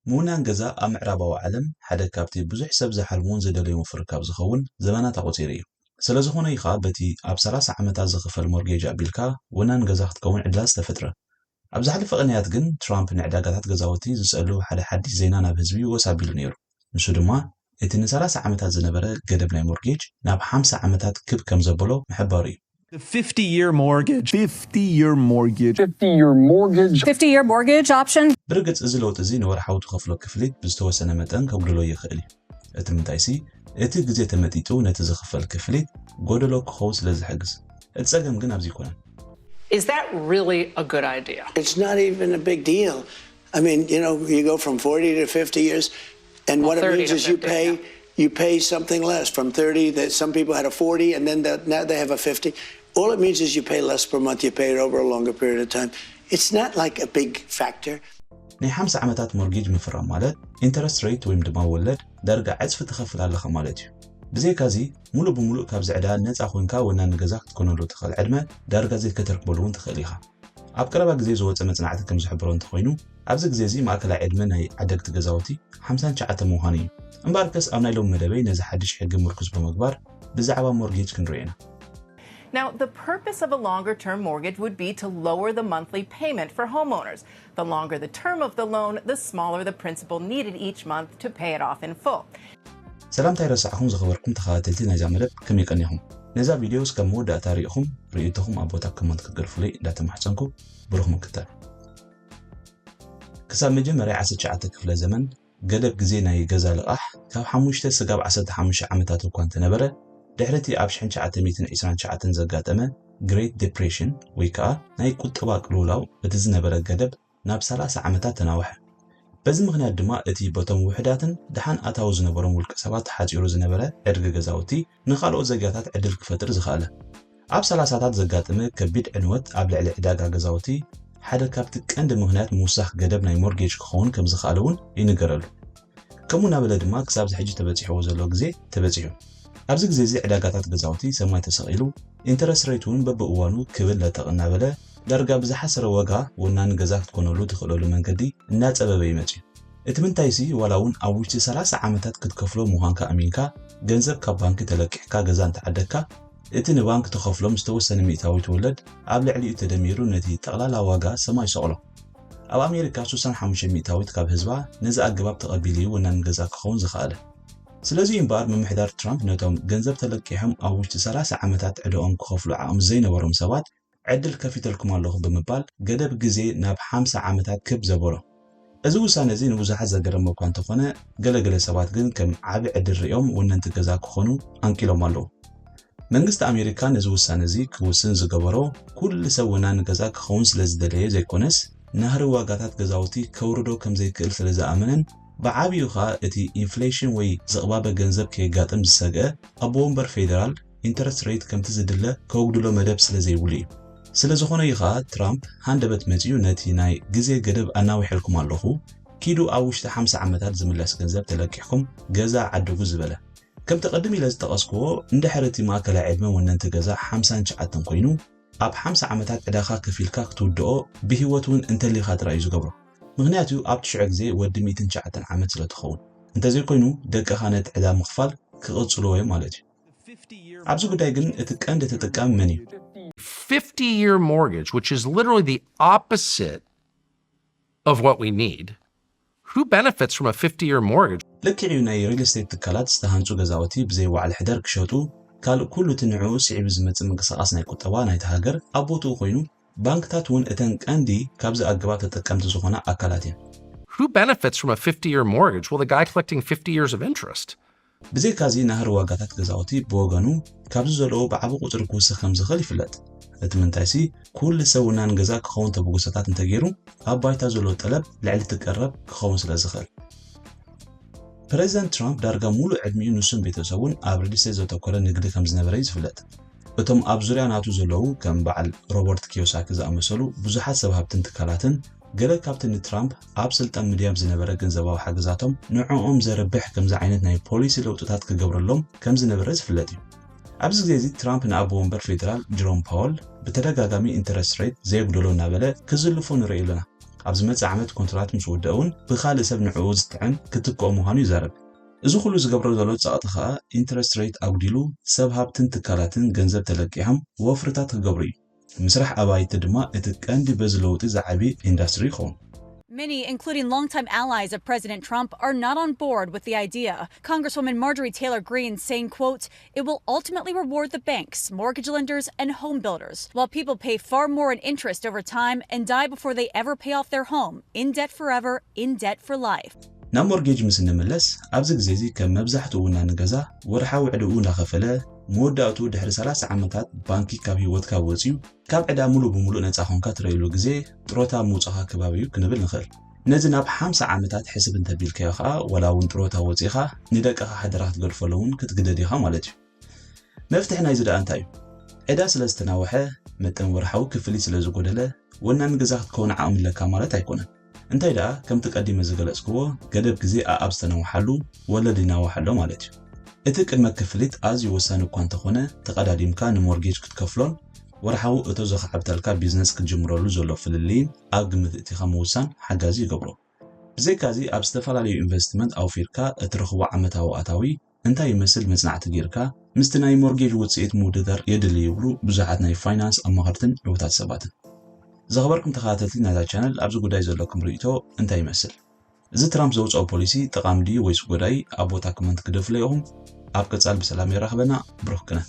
ምውናን ገዛ ኣብ ምዕራባዊ ዓለም ሓደ ካብቲ ብዙሕ ሰብ ዝሓልሞን ዝደለዮን ፍርካብ ዝኸውን ዘመናት ኣቑጺሩ እዩ። ስለዝኾነ ኢኻ በቲ ኣብ ሰላሳ ዓመታት ዝኽፈል ሞርጌጅ ኣቢልካ ወናን ገዛ ክትከውን ዕድላት ዝተፈጥረ። ኣብ ዝሓለፈ ቅንያት ግን ትራምፕ ንዕዳጋታት ገዛውቲ ዝጸሉ ሓደ ሓድሽ ዜና ናብ ህዝቢ ወስ ኣቢሉ ነይሩ። ንሱ ድማ እቲ ንሰላሳ ዓመታት ዝነበረ ገደብ ናይ ሞርጌጅ ናብ ሓምሳ ዓመታት ክብ ከም ዘበሎ ምሕባሩ እዩ። The fifty year mortgage. fifty year mortgage. fifty year mortgage. fifty year mortgage option. ብርግጽ እዚ ለውጢ እዚ ንወርሓዊ ትኸፍሎ ክፍሊት ብዝተወሰነ መጠን ከጉድሎ ይኽእል እዩ። እቲ ምንታይሲ እቲ ግዜ ተመጢጡ ነቲ ዝኽፈል ክፍሊት ጎደሎ ክኸውን ስለ ዝሕግዝ። እቲ ጸገም ግን ኣብዚ ኣይኮነን። Is that really a good idea? It's not even a big deal. I mean, you know, you go from forty to fifty years, and what it thirty means to is you fifty, pay yeah. you pay something less from thirty. That some people had a forty, and then that now they have a fifty. All it means is you pay less per month. You pay it over a longer period of time. It's not like a big factor. ናይ ሓምሳ ዓመታት ሞርጌጅ ምፍራም ማለት ኢንተረስት ሬት ወይም ድማ ወለድ ዳርጋ ዕጽፊ ትኸፍል ኣለኻ ማለት እዩ። ብዘይካዚ ሙሉእ ብሙሉእ ካብዚ ዕዳ ነጻ ኮንካ ወናኒ ገዛ ክትኮነሉ ትኽእል ዕድመ ዳርጋ ዘይከተርክበሉ እውን ትኽእል ኢኻ። ኣብ ቀረባ ግዜ ዝወጸ መጽናዕቲ ከም ዝሕብሮ እንተኾይኑ ኣብዚ ግዜ እዚ ማእከላይ ዕድመ ናይ ዓደግቲ ገዛውቲ ሓምሳን ትሽዓተን ምዃኑ እዩ። እምበኣርከስ ኣብ ናይ ሎሚ መደበይ ነዚ ሓድሽ ሕጊ ምርኩስ ብምግባር ብዛዕባ ሞርጌጅ ክንርኢ ኢና። Now, the purpose of a longer term mortgage would be to lower the monthly payment for homeowners. The longer the term of the loan, the smaller the principal needed each month to pay it off in full. ሰላምታ ኣይረሳዕኹም ዝኸበርኩም ተኸታተልቲ ናይዛ መደብ ከመይ ቀኒኹም? ነዛ ቪድዮ እስካብ መወዳእታ ርኢኹም ርእይቶኹም ኣብ ቦታ ኮመንት ክትገድፉለይ እንዳተማሕጸንኩ ብሩኽ ምክታል። ክሳብ መጀመርያ ዓሰርተ ትሽዓተ ክፍለ ዘመን ገደብ ግዜ ናይ ገዛ ልቓሕ ካብ ሓሙሽተ ስጋብ ዓሰርተ ሓሙሽተ ዓመታት እኳ እንተነበረ ድሕሪ እቲ ኣብ ሽሕን ትሽዓተ ሚእትን ዕስራን ትሽዓተን ዘጋጠመ ግሬት ዲፕሬሽን ወይ ከዓ ናይ ቁጠባ ቅልውላው እቲ ዝነበረ ገደብ ናብ ሰላሳ ዓመታት ተናውሐ። በዚ ምኽንያት ድማ እቲ በቶም ውሑዳትን ደሓን ኣታዊ ዝነበሮም ውልቀ ሰባት ተሓጺሩ ዝነበረ ዕድጊ ገዛውቲ ንኻልኦት ዜጋታት ዕድል ክፈጥር ዝኸኣለ። ኣብ ሰላሳታት ዘጋጠመ ከቢድ ዕንወት ኣብ ልዕሊ ዕዳጋ ገዛውቲ ሓደ ካብቲ ቀንዲ ምኽንያት ምውሳኽ ገደብ ናይ ሞርጌጅ ክኸውን ከም ዝኸኣለ እውን ይንገረሉ። ከምኡ እናበለ ድማ ክሳብ ሕጂ ተበጺሕዎ ዘሎ ግዜ ተበጺሑ። ኣብዚ ግዜ እዚ ዕዳጋታት ገዛውቲ ሰማይ ተሰቒሉ ኢንተረስት ሬት እውን በብእዋኑ ክብል ለጠቕ እናበለ ዳርጋ ብዝሓሰረ ዋጋ ወናኒ ገዛ ክትኮነሉ ትኽእለሉ መንገዲ እናጸበበ እዩ መጺኡ። እቲ ምንታይሲ ዋላ እውን ኣብ ውሽጢ ሰላሳ ዓመታት ክትከፍሎ ምዃንካ ኣሚንካ ገንዘብ ካብ ባንኪ ተለቂሕካ ገዛ እንተዓደግካ እቲ ንባንክ ተኸፍሎም ዝተወሰነ ሚእታዊት ወለድ ኣብ ልዕሊኡ ተደሚሩ ነቲ ጠቕላላ ዋጋ ሰማይ ይሰቕሎ። ኣብ ኣሜሪካ ስሳን ሓሙሽተ ሚእታዊት ካብ ህዝባ ነዚ ኣገባብ ተቐቢሉ እዩ ወናኒ ገዛ ክኸውን ዝኸኣለ። ስለዚ እዩ እምበኣር ምምሕዳር ትራምፕ ነቶም ገንዘብ ተለቂሖም ኣብ ውሽጢ ሰላሳ ዓመታት ዕዳኦም ክኸፍሉ ዓቕሚ ዘይነበሮም ሰባት ዕድል ከፊተልኩም ኣለኹ ብምባል ገደብ ግዜ ናብ ሓምሳ ዓመታት ክብ ዘበሎ። እዚ ውሳነ እዚ ንብዙሓት ዘገረመ እኳ እንተኾነ ገለገለ ሰባት ግን ከም ዓቢ ዕድል ሪኦም ወነንቲ ገዛ ክኾኑ ኣንቂሎም ኣለዉ። መንግስቲ ኣሜሪካ ነዚ ውሳነ እዚ ክውስን ዝገበሮ ኩሉ ሰብ ወናኒ ገዛ ክኸውን ስለ ዝደለየ ዘይኮነስ ናህሪ ዋጋታት ገዛውቲ ከውርዶ ከም ዘይክእል ስለ ዝኣመነን ብዓብዩ ኸኣ እቲ ኢንፍሌሽን ወይ ዝቕባበ ገንዘብ ከየጋጥም ዝሰግአ ኣቦ ወንበር ፌደራል ኢንተረስት ሬት ከምቲ ዝድለ ከውግድሎ መደብ ስለ ዘይብሉ እዩ። ስለ ዝኾነ እዩ ኸኣ ትራምፕ ሃንደበት መጺኡ ነቲ ናይ ግዜ ገደብ ኣናዊሐልኩም ኣለኹ፣ ኪዱ ኣብ ውሽጢ ሓምሳ ዓመታት ዝምለስ ገንዘብ ተለቂሕኩም ገዛ ዓድጉ ዝበለ። ከምቲ ቅድም ኢለ ዝጠቐስክዎ እንድሕር እቲ ማእከላይ ዕድመ ወነንቲ ገዛ ሓምሳን ትሽዓተን ኮይኑ ኣብ ሓምሳ ዓመታት ዕዳኻ ከፊልካ ክትውድኦ ብህይወት እውን እንተሊኻ ጥራይ እዩ ዝገብሮ። ምኽንያቱ ኣብቲ ሽዑ ግዜ ወዲ ሚእትን ትሽዓተን ዓመት ስለ ትኸውን። እንተዘይኮይኑ ደቅኻ ነቲ ዕዳ ምኽፋል ክቕጽልዎ እዮም ማለት እዩ። ኣብዚ ጉዳይ ግን እቲ ቀንዲ ተጠቃሚ መን እዩ? fifty year mortgage, which is literally the opposite of what we need. Who benefits from a fifty year mortgage? ልክዕ እዩ፣ ናይ ሪል ስቴት ትካላት ዝተሃንጹ ገዛውቲ ብዘይ ዋዕለ ሕደር ክሸጡ ካልእ ኩሉ እቲ ንዕኡ ስዒቡ ዝመጽእ ምንቅስቓስ ናይ ቁጠባ ናይታ ሃገር ኣብ ቦትኡ ኮይኑ ባንክታት እውን እተን ቀንዲ ካብዚ ኣገባብ ተጠቀምቲ ዝኾና ኣካላት እየን። Who benefits from a fifty year mortgage? Well, the guy collecting fifty years of interest. ብዘይካዚ ናህሪ ዋጋታት ገዛውቲ ብወገኑ ካብዚ ዘለዎ ብዓቢ ቁጽሪ ክውስኽ ከም ዝኽእል ይፍለጥ። እቲ ምንታይሲ ኩሉ ሰብ ውናን ገዛ ክኸውን ተበግሶታት እንተገይሩ ኣብ ባይታ ዘሎ ጠለብ ልዕሊ እቲ ቀረብ ክኸውን ስለ ዝኽእል። ፕረዚደንት ትራምፕ ዳርጋ ሙሉእ ዕድሚኡ ንሱን ቤተሰቡን ኣብ ሪል ስቴት ዘተኮረ ንግዲ ከም ዝነበረ እዩ ዝፍለጥ። እቶም ኣብ ዙርያ ናቱ ዘለዉ ከም በዓል ሮበርት ኪዮሳኪ ዝኣመሰሉ ብዙሓት ሰብ ሃብትን ትካላትን ገለ ካብቲ ንትራምፕ ኣብ ስልጣን ምድያብ ዝነበረ ገንዘባዊ ሓገዛቶም ንዕኦም ዘርብሕ ከምዚ ዓይነት ናይ ፖሊሲ ለውጥታት ክገብረሎም ከም ዝነበረ ዝፍለጥ እዩ። ኣብዚ ግዜ እዚ ትራምፕ ንኣቦ ወንበር ፌደራል ጀሮም ፓወል ብተደጋጋሚ ኢንተረስት ሬት ዘየጉደሎ እናበለ ክዝልፎ ንርኢ ኣለና። ኣብ ዝመጽእ ዓመት ኮንትራት ምስ ወደአ እውን ብኻልእ ሰብ ንዕኡ ዝጥዕም ክትክኦ ምዃኑ ይዛረብ። እዚ ኩሉ ዝገብሮ ዘሎ ጸቕጢ ከኣ ኢንትረስት ሬት ኣጉዲሉ ሰብ ሃብትን ትካላትን ገንዘብ ተለቂሖም ወፍርታት ክገብሩ እዩ። ምስራሕ ኣባይቲ ድማ እቲ ቀንዲ በዚ ለውጢ ዝዓቢ ኢንዳስትሪ ይኸውን። Many, including longtime allies of President Trump, are not on board with the idea. Congresswoman Marjorie Taylor Greene saying, quote, "It will ultimately reward the banks, mortgage lenders, and home builders, while people pay far more in interest over time and die before they ever pay off their home, in debt forever, in debt for life." ናብ ሞርጌጅ ምስ እንምለስ ኣብዚ ግዜ እዚ ከም መብዛሕትኡ ወናኒ ገዛ ወርሓዊ ዕድኡ እናኸፈለ መወዳእቱ ድሕሪ ሰላሳ ዓመታት ባንኪ ካብ ህይወትካ ወፅዩ ካብ ዕዳ ሙሉእ ብሙሉእ ነፃ ኮንካ ትረእየሉ ግዜ ጥሮታ ምውፅኻ ከባቢ እዩ ክንብል ንኽእል። ነዚ ናብ ሓምሳ ዓመታት ሕስብ እንተቢልካዮ ከዓ ዋላ እውን ጥሮታ ወፂኻ ንደቅኻ ሓደራ ክትገድፈሉ እውን ክትግደድ ኢኻ ማለት እዩ። መፍትሒ ናይዚ ደኣ እንታይ እዩ? ዕዳ ስለ ዝተናወሐ መጠን ወርሓዊ ክፍሊት ስለ ዝጎደለ ወናኒ ገዛ ክትከውን ዓቕሚ ኣለካ ማለት ኣይኮነን። እንታይ ደኣ ከምቲ ቀዲመ ዝገለጽክዎ ገደብ ግዜ ኣኣብ ዝተናውሓሉ ወለድ ይናዋሕ ኣሎ ማለት እዩ። እቲ ቅድመ ክፍሊት ኣዝዩ ወሳኒ እኳ እንተኾነ ተቐዳዲምካ ንሞርጌጅ ክትከፍሎን ወርሓዊ እቶ ዘኻዕብተልካ ቢዝነስ ክትጅምረሉ ዘሎ ፍልልይን ኣብ ግምት እቲኻ ምውሳን ሓጋዚ ይገብሮ። ብዘይካዚ ኣብ ዝተፈላለዩ ኢንቨስትመንት ኣውፊርካ እትረኽቦ ዓመታዊ ኣታዊ እንታይ ይመስል መጽናዕቲ ጌርካ ምስቲ ናይ ሞርጌጅ ውጽኢት ምውድዳር የድሊ ይብሉ ብዙሓት ናይ ፋይናንስ ኣማኸርትን ዕውታት ሰባትን። ዝኸበርኩም ተኸታተልቲ ናይዛ ቻነል ኣብዚ ጉዳይ ዘለኩም ርእይቶ እንታይ ይመስል? እዚ ትራምፕ ዘውፅኦ ፖሊሲ ጠቓሚ ድዩ ወይስ ጎዳኢ ኣብ ቦታ ኮመንት ግደፉለይ ኢኹም። ኣብ ቀፃሊ ብሰላም የራኽበና። ብሩኽ ቅነ።